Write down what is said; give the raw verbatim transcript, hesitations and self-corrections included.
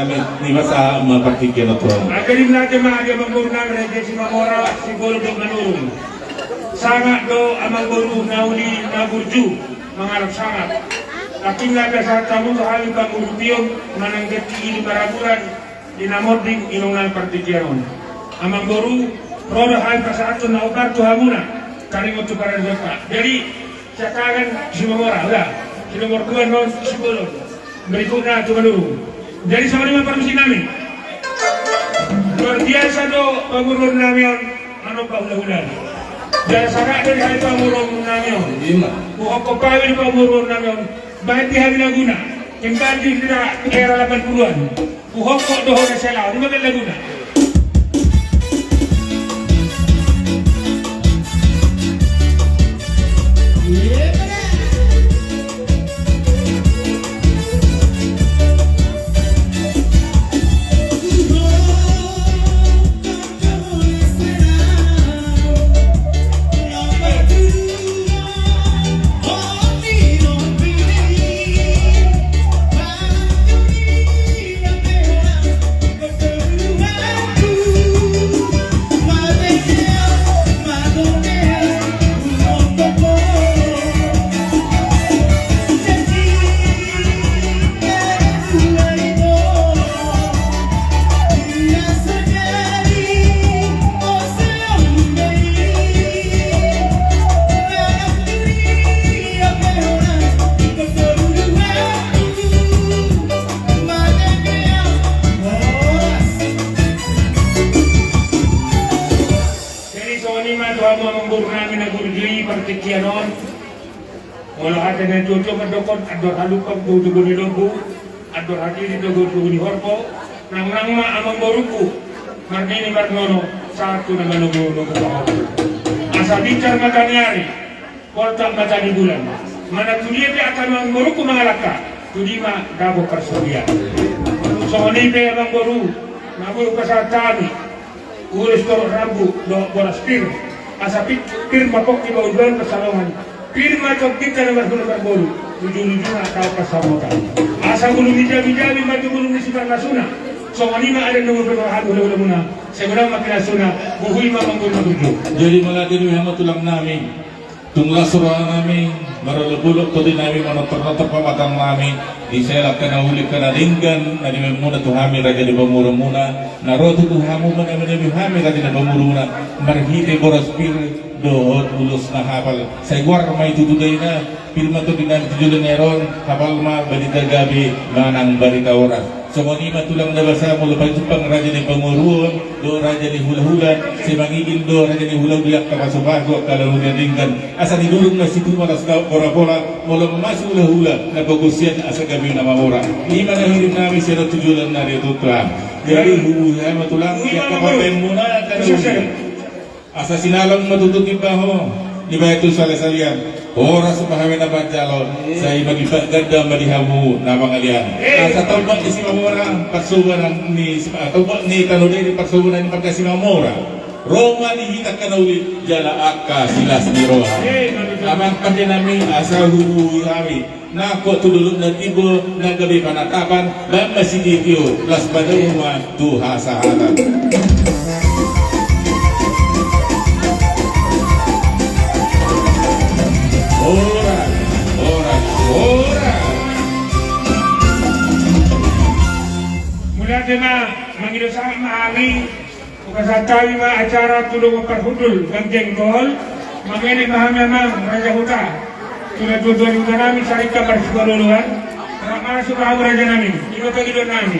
Ni masa ma partingkian on. Jadi mauliate ma di amangboru nami Raja Simamora, Simbolon dohot Manurung. Sangap do amangboru na uli na burju mangalap sangap. Tapi nunga pasahat hamu tu hami pangurupion manang ganti i di paraburan di na monding inong nami partingkian on. Amangboru, ro do hami pasahathon na hombar tu hamuna taringot tu paraburan. Jadi siangkangan Simamora, udah. Si nomor dua non Simbolon. Berikutna tu Manurung. Jadi songon i ma parmisi nami. Luar biasa do pangurupion nami on, manomba hulahula. Jala sangap do di hami pangurupion nami on. Ima. Huhophop hami di pangurupion nami on. Baen di hami laguna. Kembali di era lapan puluhan. Huhophop do hona sela. Ima baen laguna. Jadi songon i ma tu hamu amangboru nami na burju i partingkian on. Molo hata ni natuatua mandok on, andor halumpang do togu ni lombu, andor hatiti do togu ni horbo. Nangnang ma amangborungku marnini marnono, sahat tu na manogunogu pahompu. Asa binsar mata ni ari, poltak mata ni bulan. Manang tu dia pe angka amangborungku mangalangka, tu dia ma dapot parsudian. Songon i pe amangboru, na boi hupasahat hami ulos torop rambu dohot boras pir. Asa pir, pir ma pongki baoa dohot pansalongan. Pir ma tombinta na marhula marboru, ujung-ujungna dapot pansamotan. Asa bulung ni jamijami ma tu bulung ni siparnasuna. Songon i ma adat na boi hupasahat hami hulahulamuna. Sai godang ma pinasuna, huhut ma amangboru na burju. Jadi mauliate ma di hamu tulang nami. Tung las roha nami, marolopolop tondi nami, manortornortor pamatang nami, di sela angka na uli angka na denggan na nibaenmuna tu hami raja ni pamoruonmuna, na ro tu hamu manamanabi hami raja ni pamoruonmuna, marhite boras pir dohot ulos na hapal. Sai goar ma i tutu daina, pir ma tondi nami tu joloan ni ari on, hapal ma barita gabe manang barita horas. Songon i ma tulang na basa, molo pajumpang raja ni pamoruon dohot raja ni hulahula, sai mangigil do raja ni hulahula angka pasupasu, angka na uli na denggan. Asa didurung na situtu ma las porapola, molo mamasu hulahula na pogosian asa gabe na mamora. I ma na hirim nami sian on tu joloan ni ari on tulang. Jadi huhut ma tulang, i ma angka papaimuna angka na uli. Asa sinalong ma tutu timba ho, dibaen tu salesalean. Horas ma hami na manjalo, sai ma dipagat ganda ma di hamu na mangalean. Asa tombak ni Simamora, parsobuan ni, ah, tombak ni tano Dede, parsobuan ni marga Simamora. Ro ma di hita angka na uli, jala angka silas ni roha. Amang pande nami, asa huhut hami. Nangkok tu dolok na timbo, na gabe panatapan, baen ma sitio, las padamu ma tu hasahatan. Horas, horas, horas. Mauliate ma, mangido sangap ma hami. Hupasahat hami ma acara tu dongan parhundul, ganjeng dohot, mangelean ma hami amang raja huta. Tu natuatua ni huta nami, saringkan marsipaolooloan. Selamat masuk ma hamu raja nami, ima pangidoan nami.